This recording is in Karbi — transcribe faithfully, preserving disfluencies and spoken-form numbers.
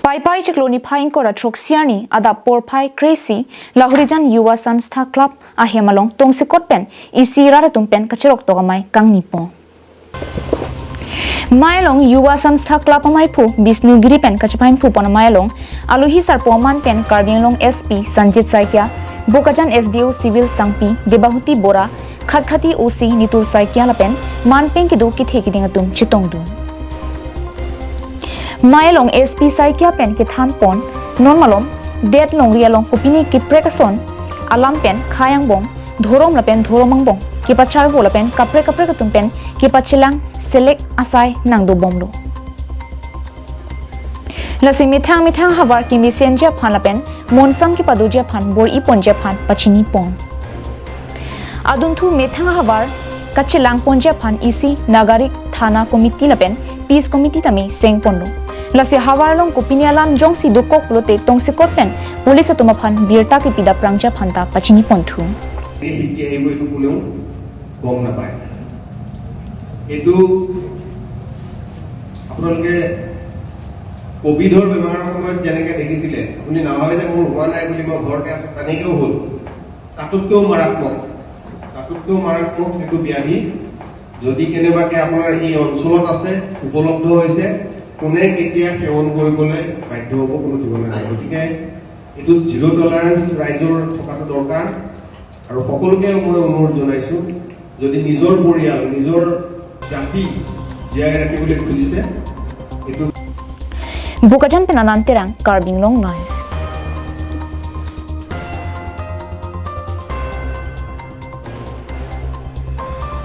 Paipai chiklo niphai ingkoi ra throk Siarni adap porphai kre-isi Lahorijan Yuva Sanstha Club ahem along tongsekot pen isi rat atum pen kacheroktok amei kangni pon. Mei along Yuva Sanstha Club ameiphu Bishnu Giri pen kachepaimphupon amei along alohi sarpo aman pen Karbi Anglong S P Sanjit Saikia, Bokajan S D O Civil Sangpi Debahuti Bora, Khatkhati O C Nitul Saikia lapen manpeng kedo kethe keding atum chetongdun. Mei along S P Saikia pen kethanpon, non malom det longri along kopine keprek ason alam pen khei angbong, dhorom lapen dhorom angbong kepacharvo lapen kaprek kaprek atum pen kepachelang selek asai nangdobomlo. Lasi methang methang ahavar kemesenji aphan lapen monsam kepadoji aphan bor-iponji aphan pachinipon. Adunthu methang ahavar kachelangponji aphan isi Nagarik Thana Committee lapen Peace Committee tame sengponlo. Lasi ahavar along kopine alam jongsi dokok pulote tongsekot pen police atum aphan birta kepi dapprangji aphan ta pachiniponthu. এই শিকি আহিব, এইটো কোনেও গম নাপায়। এইটো আপোনালোকে কভিডৰ বেমাৰৰ সময়ত যেনেকে দেখিছিলে, আপুনি নাভাবে যে মোৰ হোৱা নাই বুলি, মই ঘৰতে আছো, তেনেকেও হ'ল। তাতোতকৈও মাৰাত্মক, তাতোতকৈও মাৰাত্মক এইটো ব্যাধি। যদি কেনেবাকে আপোনাৰ এই অঞ্চলত আছে, উপলব্ধ হৈছে, কোনে কেতিয়া সেৱন কৰিবলৈ বাধ্য হ'ব, কোনো ঠিকনা নাই। গতিকে এইটোত জিৰ' টলাৰেঞ্চ ৰাইজৰ থকাটো দৰকাৰ। আৰু সকলোকে মই অনুৰোধ জনাইছো, যদি নিজৰ পৰিয়াল, নিজৰ জাতি জীয়াই ৰাখিবলৈ খুজিছে, এইটো Bokajan pen Anand Terang, Karbi Anglong Live.